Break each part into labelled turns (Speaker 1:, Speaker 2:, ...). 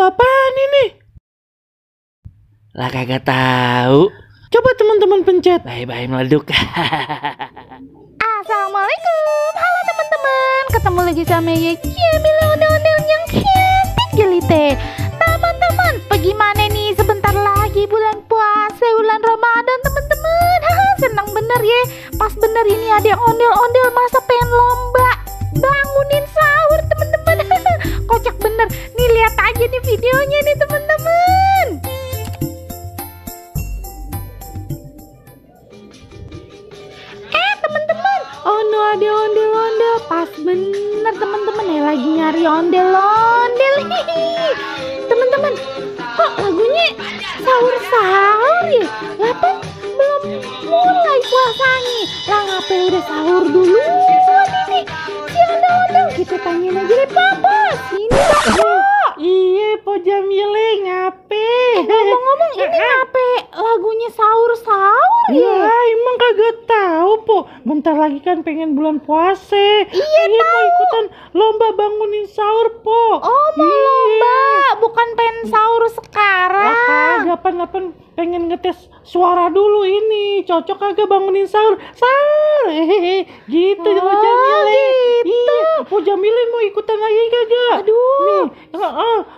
Speaker 1: apaan ini? Lah kagak tahu. Coba teman-teman pencet. Bye-bye meleduk.
Speaker 2: Assalamualaikum, halo teman-teman. Ketemu lagi sama Ye Jamile ondel-ondel yang cantik jelite. Teman-teman, bagaimana nih, sebentar lagi bulan puasa, bulan Ramadan teman-teman. Senang bener ya. Pas bener ini ada yang ondel-ondel masa pengen lomba bangunin sahur teman-teman. Kocak bener. Nih lihat aja nih videonya nih teman-teman. Teman-teman, oh no, ada ondel-ondel. Pas bener teman-teman ya, lagi nyari ondel-ondel. Teman-teman, kok lagunya sahur-sahur ya? Lapan belum mulai puasanya. Lah ngapain udah sahur duluan ini? Si ondel-ondel kita tanyain aja deh, Papa. Sini Papa.
Speaker 1: Iya, Po Jamile ngape?
Speaker 2: Ngomong-ngomong ini ngape lagunya sahur-sahur ya?
Speaker 1: Ya, emang kagak tahu, Po. Bentar lagi kan pengen bulan puasa.
Speaker 2: Iya,
Speaker 1: mau
Speaker 2: tahu.
Speaker 1: ikutan lomba bangunin sahur, Po.
Speaker 2: Oh, mau lomba, bukan pengen sahur sekarang.
Speaker 1: Kagak, pan pengen ngetes suara dulu ini. Cocok kagak bangunin sahur? Sahur. Gitu,
Speaker 2: Oh,
Speaker 1: Po Jamile.
Speaker 2: gitu.
Speaker 1: Iya, Po Jamile mau ikutan lagi kagak?
Speaker 2: Aduh.
Speaker 1: Nih,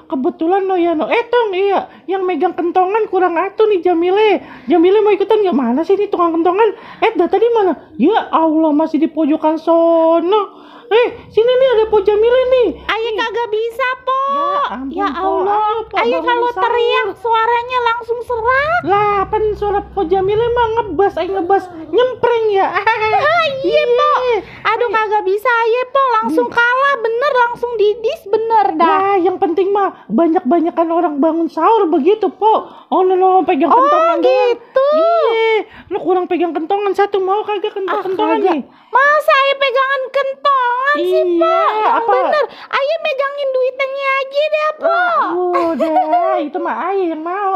Speaker 1: kebetulan no ya no. Tong, iya, yang megang kentongan kurang atuh nih Jamile. Jamile mau ikutan nggak? Mana sih nih tukang kentongan? Dah tadi mana? Ya Allah, masih di pojokan sono. Sini nih ada Po Jamile nih.
Speaker 2: Ayah kagak bisa, Po.
Speaker 1: Ya ampun, Po.
Speaker 2: Allah.
Speaker 1: Ayo, Po,
Speaker 2: Ayah
Speaker 1: bangun
Speaker 2: kalau
Speaker 1: sahur.
Speaker 2: teriak suaranya langsung serak.
Speaker 1: Lah, apa suara Po Jamile mah ngebas nyempreng ya.
Speaker 2: Iya, Po. Aduh, kagak bisa, ayah, Po. Langsung kalah, bener. Langsung didis, bener dah.
Speaker 1: Nah, yang penting mah banyak-banyakan orang bangun sahur begitu, Po. Oh, no, pegang kentongan doang.
Speaker 2: Gitu.
Speaker 1: Iya, lu kurang pegang kentongan satu, mau kagak kentongan
Speaker 2: Kagak.
Speaker 1: nih?
Speaker 2: Masa ayah pegangan kentongan sih, Po?
Speaker 1: Iya,
Speaker 2: Yang
Speaker 1: apa?
Speaker 2: bener. Ayah megangin duitnya aja deh, Po.
Speaker 1: Udah, itu mah ayah yang mau.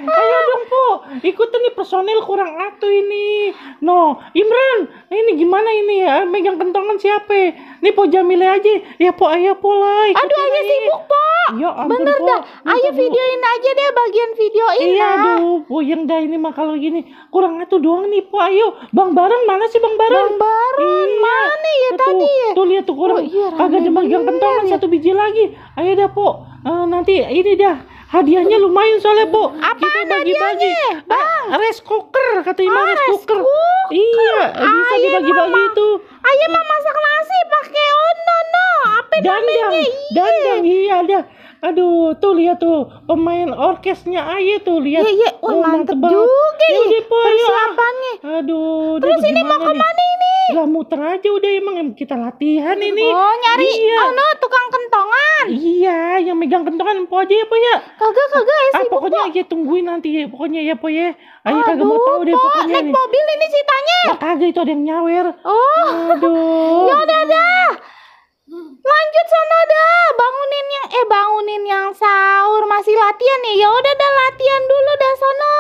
Speaker 1: Ayo dong, Po. Ikutin nih, personil kurang atuh ini. No, Imran, ini gimana ini ya? Megang kentongan siapa? Nih Po Jamile aja. Ya, Po, ayo Po lah.
Speaker 2: Aduh, ayah sibuk, Po.
Speaker 1: Ya ampun,
Speaker 2: Bener
Speaker 1: Po.
Speaker 2: dah. Ayah videoin aja deh bagian videoin.
Speaker 1: Iya,
Speaker 2: dah.
Speaker 1: aduh, puyeng dah ini mah kalau gini. Kurang atuh doang nih, Po. Ayo, Bang Baron mana sih Bang Baron?
Speaker 2: Bang Baron,
Speaker 1: Iya.
Speaker 2: mana ya
Speaker 1: Tuh,
Speaker 2: tadi ya?
Speaker 1: Tuh lihat tuh kurang.
Speaker 2: Oh, iya,
Speaker 1: Kagak
Speaker 2: rame
Speaker 1: ada bagian
Speaker 2: bener
Speaker 1: kentongan
Speaker 2: ya.
Speaker 1: satu biji lagi. Ayo dah, Po. Nanti ini dah. Hadiahnya lumayan soalnya, Po. Kita
Speaker 2: Apaan
Speaker 1: bagi-bagi.
Speaker 2: hadiahnya, Bang?
Speaker 1: Rice cooker kata Ima, rice
Speaker 2: rice
Speaker 1: cooker.
Speaker 2: cooker.
Speaker 1: Iya, bisa
Speaker 2: Ayah
Speaker 1: dibagi-bagi
Speaker 2: mama.
Speaker 1: itu.
Speaker 2: Ayah mah masak nasi pakai no. Apa namanya?
Speaker 1: Dandang, iya ada. Aduh, tuh lihat tuh pemain orkesnya Aye tuh, lihat.
Speaker 2: Iya. Wah,
Speaker 1: Oh,
Speaker 2: mantep
Speaker 1: banget.
Speaker 2: juga
Speaker 1: Ya
Speaker 2: nih
Speaker 1: udah, Po, ayo.
Speaker 2: persiapannya.
Speaker 1: Aduh,
Speaker 2: Terus ini mau kemana ini?
Speaker 1: Lah muter aja udah, emang kita latihan ini.
Speaker 2: Oh, nyari
Speaker 1: Iya.
Speaker 2: tukang kentongan.
Speaker 1: Iya, yang megang kentongan Po aja ya, Po ya.
Speaker 2: Kagak ya sibuk,
Speaker 1: Pokoknya
Speaker 2: Po.
Speaker 1: aja tungguin nanti ya, pokoknya ya, Po ya. Ayo kagak mau tahu deh
Speaker 2: Po,
Speaker 1: pokoknya
Speaker 2: naik
Speaker 1: nih.
Speaker 2: mobil ini ceritanya.
Speaker 1: Lah kagak, itu ada yang nyawer.
Speaker 2: Oh.
Speaker 1: Aduh.
Speaker 2: Ya udah dah. Lanjut sono dah, bangunin yang sahur, masih latihan nih. Ya udah dah, latihan dulu dah sono.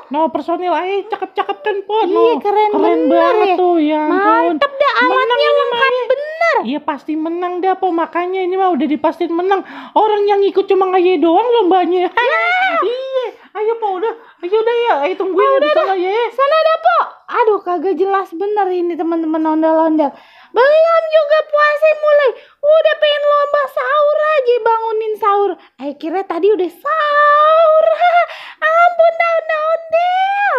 Speaker 1: No, personil Aye cakep-cakep kan, Po.
Speaker 2: Iya,
Speaker 1: No,
Speaker 2: keren bener
Speaker 1: banget
Speaker 2: ya.
Speaker 1: tuh, ya ampun.
Speaker 2: Mantep dah, alatnya lengkap bener.
Speaker 1: Iya pasti menang dah, Po. Makanya ini mah udah dipastiin menang. Orang yang ikut cuma Aye doang lombanya. Iya, ayo Po, udah. Ayo udah ya, ayo tungguin
Speaker 2: Udah
Speaker 1: di sana ya.
Speaker 2: Sana dah, Po. Aduh, kagak jelas bener ini teman-teman ondel-ondel. Belum juga puasa mulai, udah pengen lomba sahur aja, bangunin sahur. Kira tadi udah sahur. Ampun dah ondel-ondel.